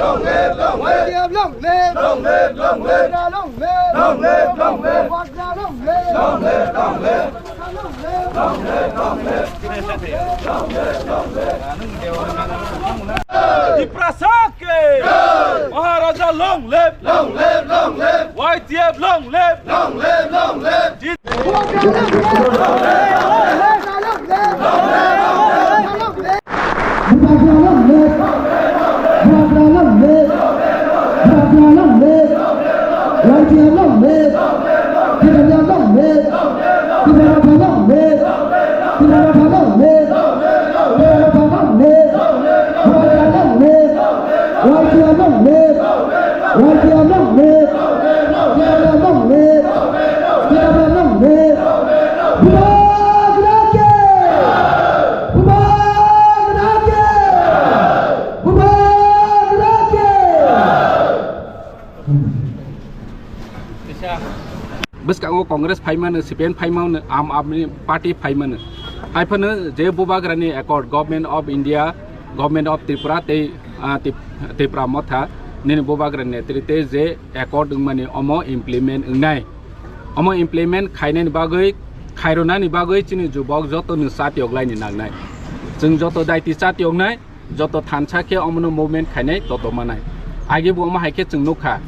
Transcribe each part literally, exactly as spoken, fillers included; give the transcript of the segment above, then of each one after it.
Long live, long live. Y T F long live. Long live, long live. Tigra long live. Long live, long live. Tigra long live. Long live, long live. Long live, long live. Long live, long live. Tiprasa ke! Jai! Maharaja long live! Long live, long live! Y T F long live! Long live, long live! Jit- Bwskango Congress phaimano, C P M phaimano, Aam Aadmi Party phaimano. Haiphano je Bubagrani accord, Government of India, Government of Tripura tei, ah, Tip-, Tipra Motha nini Bubagrani netrite je accord wngmani omo implement wngnai. Omo implement khainani bagwi, khairwnani bagwi chini jubok joto no chatiyoklaini nangnai. Chwng joto daiti chatiyoknai, joto thansa khe omono movement khainai toto manai. Age bo omo hai khe chwng nukha.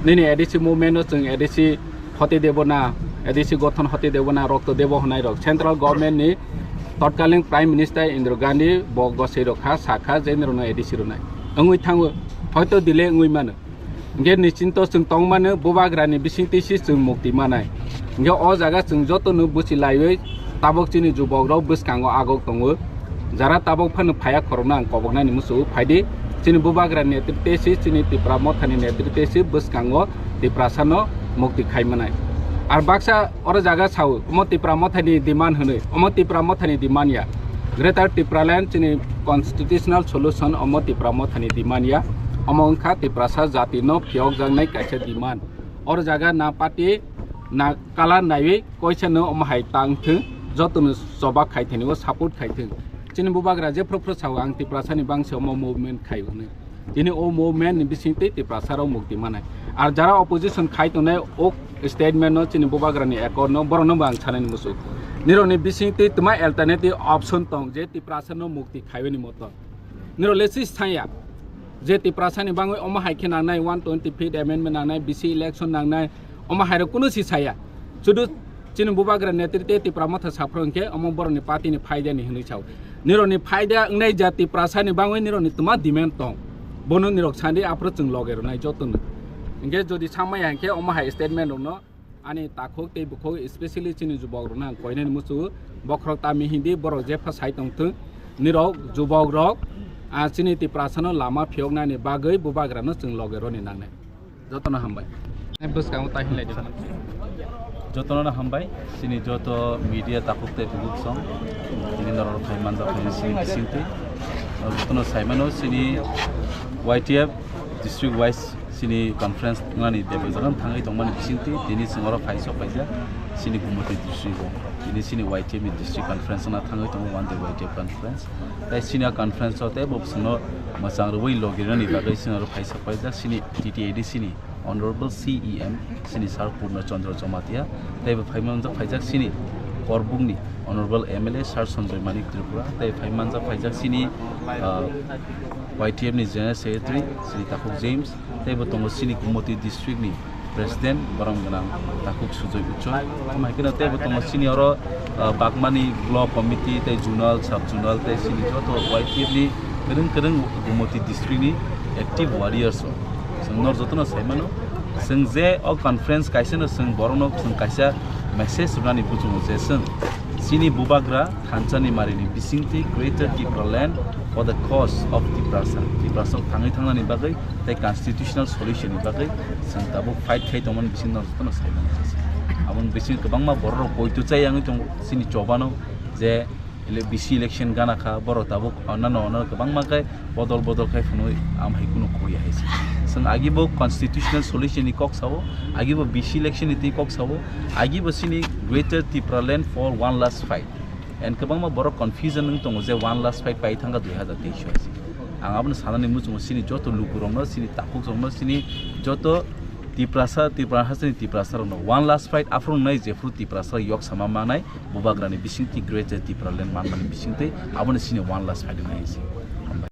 Nini A D C movement no chwng A D C Hoti Debona, A D C gothon Hoti Debona, Rokto Debo hwnai rok Central Government ni totkaling Prime Minister Indira Gandhi bo gosei rok kha, sakha je nirok no A D C rwnai. Wngwi thango, hoito delay wngwi mano. Hingke nischinto chwng tongmano Bubagrani bisingtwi se chwng mukti manai. Hingke o jaga chwng jotono buchi laiwi tabok chini jubokrok bwskango agok tongo. Jara tabok phano phaiya khorokno ang koboknani muchungo phaidi. Chini Bubagrani netrite se, chini Tipra Mothani netrite se bwskango Tiprasano mukti khai manai. Ar baksa oro jaga sao, omo Tipra Mothani demand hwnwi, omo Tipra Mothani demand ya. Greater Tipraland chini constitutional solution omo Tipra Mothani demand ya. Omo wngkha Tiprasa jati no phiyokjaknai kaisa demand. Oro jaga na party na color naiwi koisa no omo hai tang thung, joto no choba khai thani o support khai thung. Chini Bubagra jephru phru sao ang Tiprasa ni bangsi omo movement khai hwnwi. Tini o movement ni bisingtwi Tiprasa rok mukti manai. Ar jara opposition khai tongnai o statement no chini Bubagra ni accord no borok no bo ang sanani muchung. Nirok ni bisingtwi twma alternative option tong je Tiprasa no mukti khaiwi ni moto. Nirok le si saya je Tiprasa ni bangwi omo hai khe nangnai one twenty fifth amendment nangnai, B C election nangnai, omo hai rok kunu si saya. Sudu chini Bubagra netrite Tipra Motha saphro hwnkhe omo borok ni party ni phaida ni hwnwi sao. Nirok ni phaida wngnai jati Tiprasa ni bangwi nirok ni twma demand tong. Bono nirok sandi aphro chwng loge rwnai joto no. Hwnkhe jodi samaya hwnkhe omo hai statement rok no ani takhuk tei bukhuk, especially chini jubok rok no ang koinani muchungo, bokhorok tami hindi borok jepha sai tong thung, nirok jubok rok, ah, chini Tiprasa no lama phiyoknani bagwi Bubagra no chwng loge roni nangnai. Jotono hambai. Bwskango ta hinlai di. Jotono hambai, chini joto media takhuk tei bukhuk song, tini norok khai manjak phai chini bisingtwi. Jotono saimano chini Y T F district wise chini conference nani bebak jaga thangwi tongmani bisingtwi, tini chwng oro phai sok paijak chini Gumoti district o. Tini chini Y T F ni district conference na thangwi tongo one day Y T F conference. Tai chini a conference o tei bo chwngno mwchang rwui logirani bagwi chwng oro phai sok paijak chini T T A D C ni Honorable C E M chini Sir Purna Chandra Jamatia, tei bo phai manjak phaijak chini Korbukni Honorable M L A Sir Sanjoy Manik Tripura, tei phai manjak phaijak chini, ah, Y T F ni General Secretary chini Takhuk James, tei bo tongo chini Gumoti District ni President borom gwnang Takhuk Sujoy Uchoi. Omo hai kheno tei bo tongo chini oro, ah, Bagmani Block Committee tei Zonal, Sub Zonal tei chini joto Y T F ni kwrwng kwrwng Gumoti District ni active warriors rok. Chwng nor jotono sai mano, chwng je o conference kaisa no chwng borokno chwng kaisa message rwnani buchungo je chwng chini bubagra thansa ni mari ni bisingtwi Greater Tipraland for the cause of Tiprasa, Tiprasa thangwi thangnani bagwi tei constitutional solution ni bagwi chwng tabuk fight khai tongmani bising nor jotono sai mano. Aboni bising kwbangma borok rok poito chai yangwi tongo chini chobano je Ele B C election gana kha, borok tabuk onnano onnano kwbangma khe bodol bodol khai phunui am hai kunu kori hai se. Chwng agibo constitutional solution ni kok sao, agibo B C election ni twi kok sao, agibo chini Greater Tipraland for one last fight. And kwbangma borok confusion wng tongo je one last fight pai thangkha dui hazar teis o hai se. Ang abono sanani muchungo chini joto lukurokno, chini takhuk rokno, chini joto Tiprasa, Tipra hasteni Tiprasa rokno one last fight aphuru nai jephuru Tiprasa yok sama manai bubagrani bisingtwi Greater Tipraland manmani bisingtwi abono chini one last fight wng hai se.